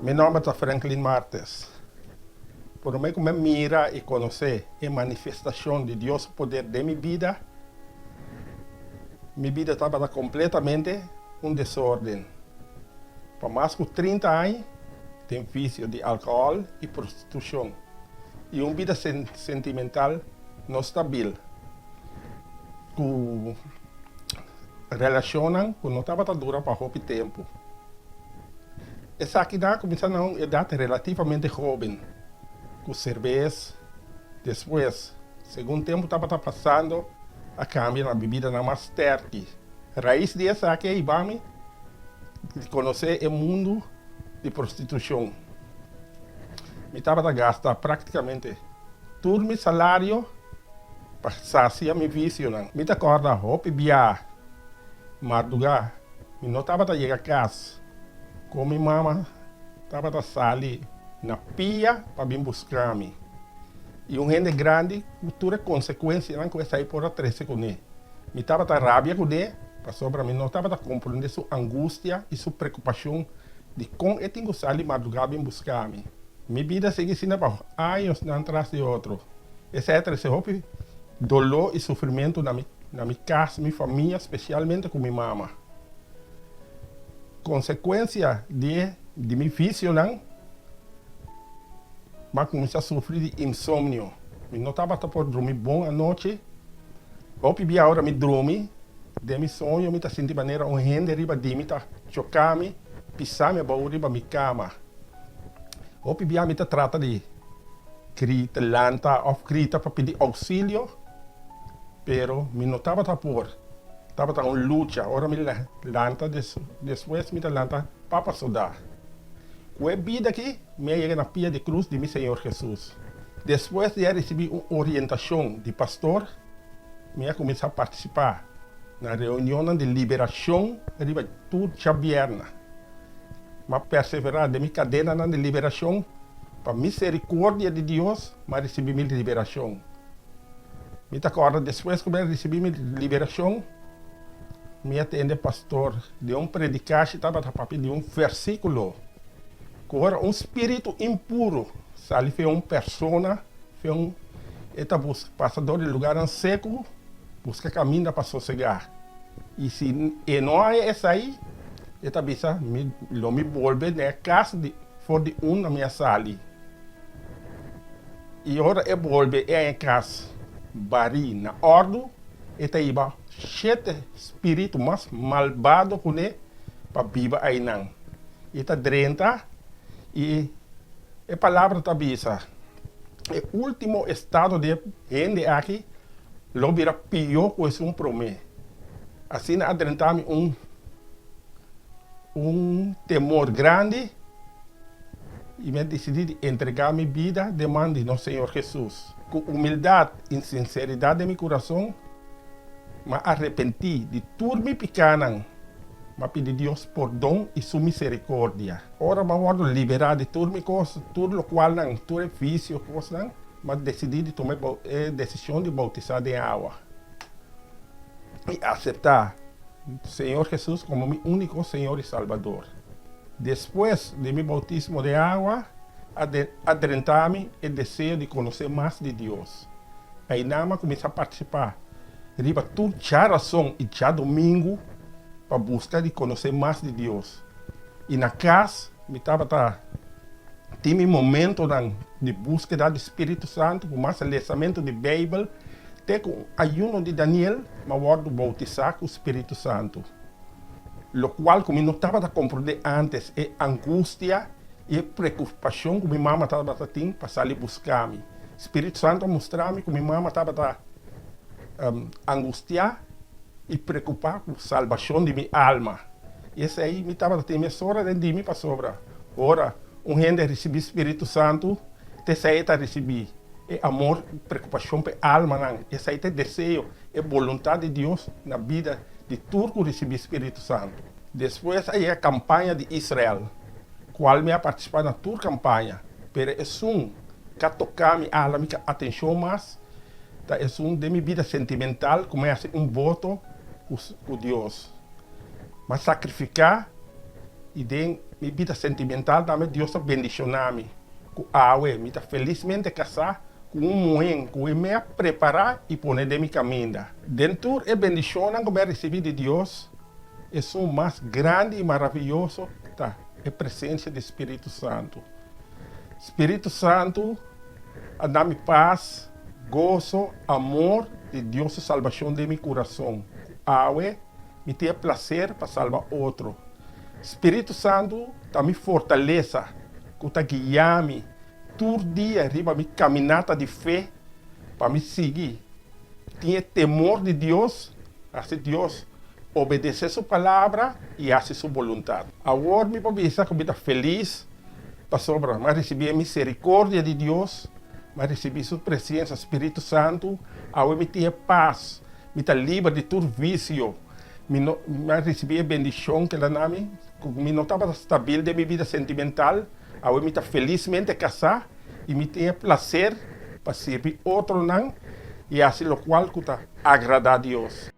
Mi nòmber ta Franklin Martes. Promé ku mi a mira i konosé e manifestashon di Dios su poder den mi bida, mi bida tabata kompletamente un desórden. Pa mas ku 30 aña den visio di alkohòl i prostitushon i un bida sentimental no stabil ku relashonnan ku no tabata dura pa hopi tempu. Esakinan a kuminsá na un edat relativamente hóben ku serbes. Despues, segun tempu tabata pasando, a kambia na bibidanan mas sterki. Rais di esaki a hiba mi di konosé e mundu di prostitushon. Mi tabata gasta práktikamente tur mi salario pa sasia mi visionan. Mi ta kòrda hopi bia mardugá mi no tabata yega kas ku mi mama tabata sali na pia pa bin buska mi. I un hende grandi ku tur e konsekuensianan ku esei por a trese kuné. Mi tabata rabia kuné pasobra mi no tabata komprondé su angustia i su preokupashon di kon e tin ku sali mardugá bin buska mi. Mi bida a sigui asina pa añosnan tras di otro. Esei a trese hopi doló i sufrimentu na mi na mi kas, mi famia, spesialmente ku mi mama. Konsekuensia di e di mi visionan, m'a kuminsá sufri di insomnio. Mi no tabata por drumi bon anochi. Hopi bia ora mi drumi, den mi soño mi ta sinti manera un hende riba di mi ta choká mi, pisá mi abou riba mi kama. Hopi bia mi ta trata di grita, lanta òf grita pa pidi ousilio, pero mi no tabata por. Tabata un lucha. Ora mi lanta despues mi ta lanta papa sodá. Ku e bida aki mi a yega na pia di krus di mi Señor Hesus. Despues di a risibí un orientashon di pastor, mi a kuminsá partisipá na reunionnan di liberashon riba tur djabièrnè. M'a perseverá den mi kadenanan di liberashon, pa miserikordia di Dios m'a risibí mi liberashon. Mi ta kòrda despues ku mi a risibí mi liberashon, mi a tende pastor den un predikashi tabata papia di un versíkulo ku ora un spiritu impuru sali fe un persona, fe un e ta buska pasa dor di lugarnan seku buska kaminda pa sosegá. I si e no haña esei, e ta bisa, Mi lo mi bolbe na e kas di for di unda mi a sali. I ora e bolbe e haña e kas barí na òrdu, e ta hiba shete spiritu mas malbado kuné pa biba einan. I ta drenta, i e palabra ta bisa, E último estado di e hende aki lo bira pió ku esun promé. Asina a drenta mi un un temor grandi i mi a disidí di entregá mi bida den man di nos Señor Hesus. Ku humildat i sinseridat den mi kurason, mi a arepentí di tur mi pikánan, mi a pidi Dios pordon i su miserikordia. Ora mi a wòrdu liberá di tur mi kos, tur lokualnan, tur e visio kosnan, Mi a desidí di tuma e desishon di boutisá den awa i aseptá Señor Hesus komo mi úniko Señor i Salbador. Despues di mi boutismo den awa, a drentá mi e deseo di konosé mas di Dios. Einan mi a kuminsá partisipá riba tur djarason i djadumingu pa buska di konosé mas di Dios. I na kas mi tabata Tin mi momentonan di búskeda di Spiritu Santu ku mas lesamentu di Beibel te ku un ayuno di Daniel m'a wòrdu boutisá ku Spiritu Santu, lokual ku mi no tabata komprondé ántes, e angustia i e preokupashon ku mi mama tabata tin pa sali buska mi. Spiritu Santu a mustra mi ku mi mama tabata angustiá i preokupá ku salbashon di mi alma. I esei mi tabata tin mesora den di mi pasobra ora un hende risibí Spiritu Santu, ta esei e ta risibí e amor i preokupashon pa e almanan. Esei ta e deseo, e boluntat di Dios na bida di tur ku risibí Spiritu Santu. Despues a yega kampaña di Israel, kual mi a partisipá na tur kampaña, pero esun ku a toká mi ala mi atenshon mas ta esun den mi bida sentimental ku mi a hasi un voto ku Dios. M'a sakrifiká. I den mi bida sentimental tambe Dios a bendishoná mi ku awe mi ta felismente kasá ku un muhé ku e mi a prepará i pone den mi kaminda. Den tur e bendishonnan ku mi a risibí di Dios, esun mas grandi i maravioso ta e presensia di Spiritu Santu. Spiritu Santu a da mi pas, goso, amor di Dios su salbashon den mi kurason ku awe Mi tin e plaser pa salba otro. Spiritu Santu ta mi fortalesa ku ta guia mi tur dia riba mi kaminata di fe pa mi sigui tin e temor di Dios, hasi Dios, obedesé su palabra i hasi su boluntat. Awor mi por bisa ku mi ta felis pasobra mi a risibí e miserikordia di Dios, mi a risibí su presensia, Spiritu Santu, awe mi tin e pas. Mi ta liber di tur visio. Mi no mi a risibí e bendishon ku el a na mi, ku mi no tabata stabil den mi bida sentimental. Awe mi ta felismente kasá i mi tin e plaser pa sirbi otronan i hasi lokual ku ta agradá Dios.